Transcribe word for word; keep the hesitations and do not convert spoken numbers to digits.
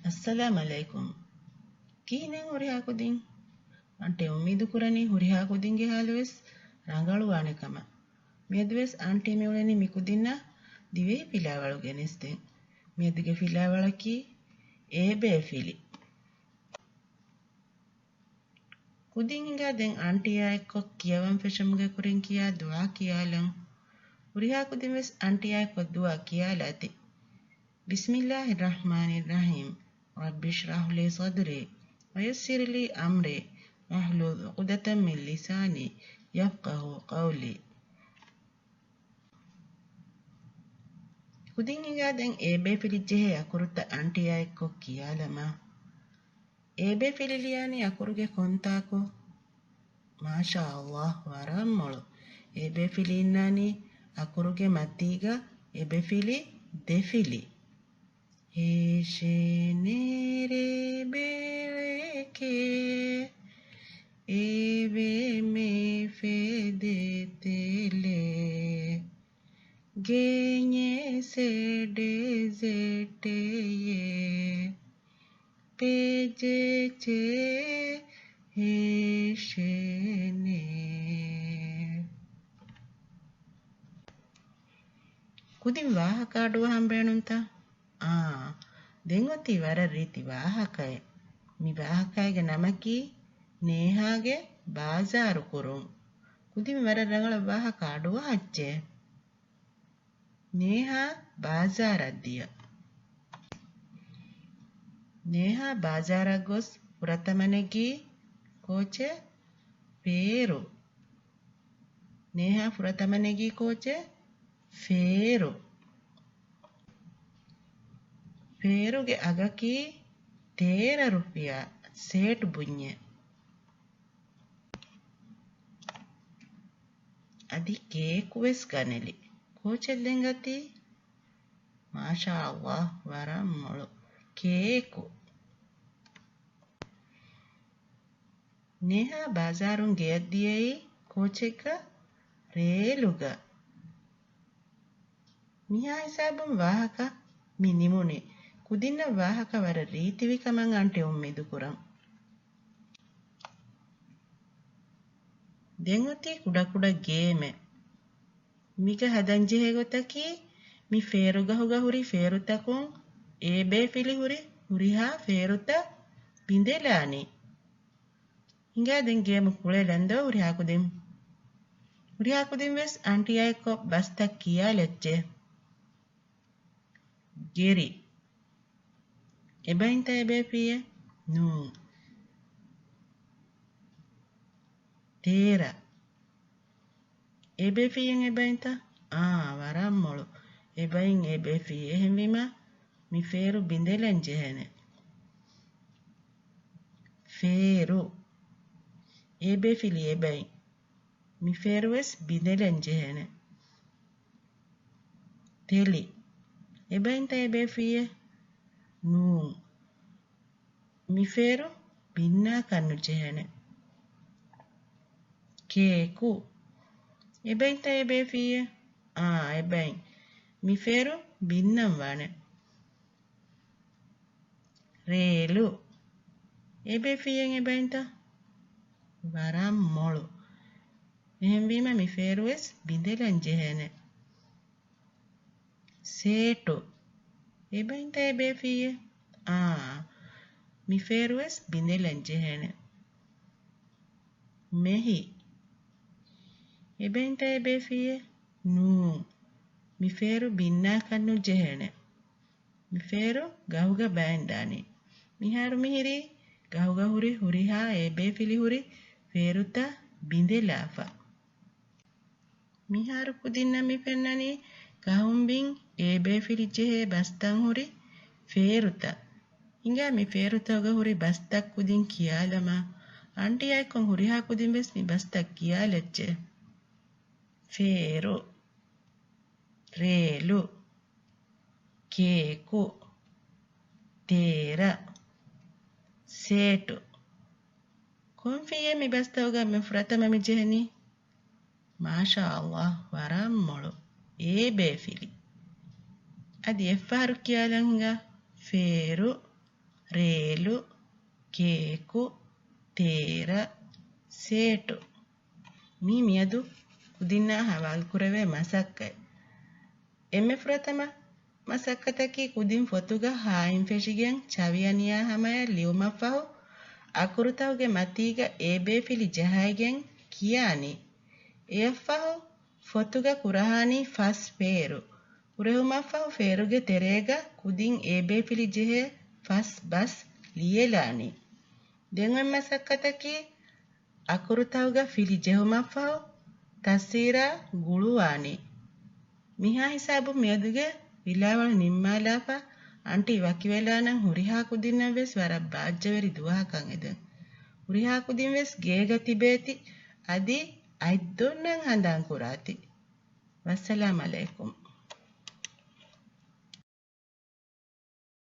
އައްސަލާމް ޢަލައިކުމް. ކިހިނެއް ހުރިހާ ކުދިން؟ އަންޓި އުއްމީދު ކުރަނީ ހުރިހާ ކުދިންގެ ހާލުވެސް ރަނގަޅުވާނެ ކަމަށް. މިއަދުވެސް އަންޓި މިއުޅެނީ މި ކުދިންނަށް ދިވެހި ފިލާވަޅު ގެނެސްދޭން. މިއަދުގެ ފިލާވަޅަކީ އޭބޭފިލި. ކުދިން ހިނގާ ދެން އަންޓިއާ އެއްކޮށް ކިޔަވަން ފެށުމުގެ ކުރިން ކިޔާ ދުޢާ ކިޔާލަން. ހުރިހާ ކުދިން ވެސް އަންޓިއާ އެއްކޮށް ދުޢާ ކިޔާލާތި. بسم الله الرحمن الرحيم. رب اشرح لي صدري ويسر لي أمري واحلل عقدة من لساني يفقهوا قولي. ކުދިން ހިނގާ ދެން އޭބޭފިލި ޖެހޭ އަކުރުތައް އަންޓިއާ އެއްކޮށް ކިޔާލަމާ. އޭބޭފިލި ލިޔާނީ އަކުރުގެ ކޮންތާކު؟ މާޝާﷲ، ވަރަށް މޮޅު. އޭބޭފިލި އިންނާނީ އަކުރުގެ މަތީގަ އެބެފިލި ދެފިލި. ހޭޝޭނޭރޭ ބޭޅެކޭ އޭވެ މެ ފެދެ ތެލެ. ގޭނޭ ސެޑޭ ޒެޓޭ ޕޭޖޭ ޗޭ ހޭޝޭނޭ. ކުދިން ވާހަކަ އަޑުއަހަން ބޭނުންތަ؟ އާ، ދެން އޮތީ ވަރަށް ރީތި ވާހަކައެއް. މި ވާހަކައިގެ ނަމަކީ ނޭހާގެ ބާޒާރު ކުރުން. ކުދިން ވަރަށް ރަނގަޅަށް ވާހަކަ އަޑުއަހައްޗޭ. ނޭހާ ބާޒާރަށް ދިޔަ. ނޭހާ ބާޒާރަށް ގޮސް ފުރަތަމަ ނެގީ ކޯޗެއް؟ ފޭރު. ނޭހާ ފުރަތަމަ ނެގީ ކޯޗެއް؟ ފޭރު. ފޭރުގެ އަގަކީ ތޭރަ ރުފިޔާ ސޭޓު ބުންޏެއް. އަދި ކޭކު ވެސް ގަނެލި. ކޯޗެއް ދެން ގަތީ؟ މާޝާﷲ، ވަރަށް މޮޅު. ކޭކު. ނޭހާ ބާޒާރުން ގެޔަށް ދިޔައީ ކޯޗެއްގަ؟ ރޭލުގަ. މިހާ ހިސާބުން ވާހަކަ މި ނިމުނީ. ކުދިންނަށް ވާހަކަ ވަރަށް ރީތިވި ކަމަށް އަންޓި އުއްމީދު ކުރަން. ދެން އޮތީ ކުޑަކުޑަ ގޭމެއް. މިގަ ހަދަން ޖެހޭ ގޮތަކީ، މި ފޭރުގަހުގަ ހުރި ފޭރުތަކުން އޭބޭފިލި ހުރި ހުރިހާ ފޭރުތައް ބިނދެލާނީ. ހިނގާ ދެން ގޭމު ކުޅެލަން ދޯ ހުރިހާ ކުދިން. ހުރިހާ ކުދިން ވެސް އަންޓިއާ އެއްކޮށް ބަސްތައް ކިޔާލައްޗޭ. ގެރި. އެބައިންތަ އެބޭފިއްޔެއް؟ ނޫން. ތޭރަ. އެބޭފިއްޔެއް އެބައިންތަ؟ އާ، ވަރަށް މޮޅު. އެބައިން އެބޭފިއްޔެއް. އެހެންވީމަ މި ފޭރު ބިނދެލަން ޖެހޭނެ. ފޭރު. އޭބޭފިލި އެބައިން. މި ފޭރު ވެސް ބިނދެލަން ޖެހޭނެ. ތެލި. އެބައިންތަ އޭބޭފިއްޔެއް؟ ނޫން. މި ފޭރު ބިންނާކަށް ނުޖެހޭނެ. ކޭކު. އެބައިންތަ އޭބޭފިއްޔެއް؟ އާ، އެބައިން. މި ފޭރު ބިންނަން ވާނެ. ރޭލު. އޭބޭފިއްޔެއް އެބައިންތަ؟ ވަރަށް މޮޅު. އެހެންވީމަ މި ފޭރު ވެސް ބިނދެލަން ޖެހޭނެ. ސޭޓު. އެބައިންތަ އޭބޭފިއްޔެއް؟ އާ، މި ފޭރު ވެސް ބިނދެލަން ޖެހޭނެ. މެހި. އެބައިންތަ އޭބޭފިއްޔެއް؟ ނޫން. މި ފޭރު ބިންނާކަށް ނުޖެހޭނެ. މި ފޭރު ގަހުގަ ބައިން ދާނީ. މިހާރު މިހިރީ ގަހުގަ ހުރި ހުރިހާ އޭބޭފިލި ހުރި ފޭރުތައް ބިނދެލާފަ. މިހާރު ކުދިންނަށް މި ފެންނަނީ ގަހުން ބިން އޭބޭފިލި ޖެހޭ ބަސްތައް ހުރި ފޭރުތައް. ހިނގާ މި ފޭރުތަކުގަ ހުރި ބަސްތައް ކުދިން ކިޔާލަމާ، އަންޓިއާ އެއްކޮށް ހުރިހާ ކުދިން ވެސް މި ބަސްތައް ކިޔާލައްޗޭ. ފޭރު، ރޭލު، ކޭކު، ތޭރަ، ސޭޓު. ކޮންފިއްޔެއް މި ބަސްތަކުގަ މި ފުރަތަމަ މި ޖެހެނީ؟ މާޝާﷲ، ވަރަށް މޮޅު. އޭބޭފިލި. އަދި އެއްފަހަރު ކިޔާލަން ހިނގާ. ފޭރު، ރޭލު، ކޭކު، ތޭރަ، ސޭޓު. މީ މިއަދު ކުދިންނާ ހަވާލުކުރެވޭ މަސައްކަތް. އެންމެ ފުރަތަމަ މަސައްކަތަކީ ކުދިން ފޮތުގަ ހާއިން ފެށިގެން ޗަވިޔަނިޔާ ހަމަޔަށް ލިޔުމަށްފަހު، އަކުރުތަކުގެ މަތީގަ އޭބޭފިލި ޖަހައިގެން ކިޔާނީ. އެއަށްފަހު ފޮތުގަ ކުރަހާނީ ފަސް ފޭރު. ކުރެހުމަށްފަހު ފޭރުގެ ތެރޭގަ ކުދިން އޭބޭފިލި ޖެހޭ ފަސް ބަސް ލިޔެލާނީ. ދެން އޮތް މަސައްކަތަކީ އަކުރުތަކުގަ ފިލި ޖެހުމަށްފަހު ތަސްވީރާ ގުޅުވާނީ. މިހާ ހިސާބުން މިއަދުގެ ވިލާވަޅު ނިންމާލާފަ، އަންޓީ ވަކިވެލާނަން. ހުރިހާ ކުދިންނަށް ވެސް ވަރަށް ބާއްޖަވެރި ދުވަހަކަށް އެދެން. ހުރިހާ ކުދިން ވެސް ގޭގަ ތިބޭތި، އަދި އަތް ދޮންނަން ހަނދާން ކުރާތި. ވައްސަލާމް އަލައިކުމް.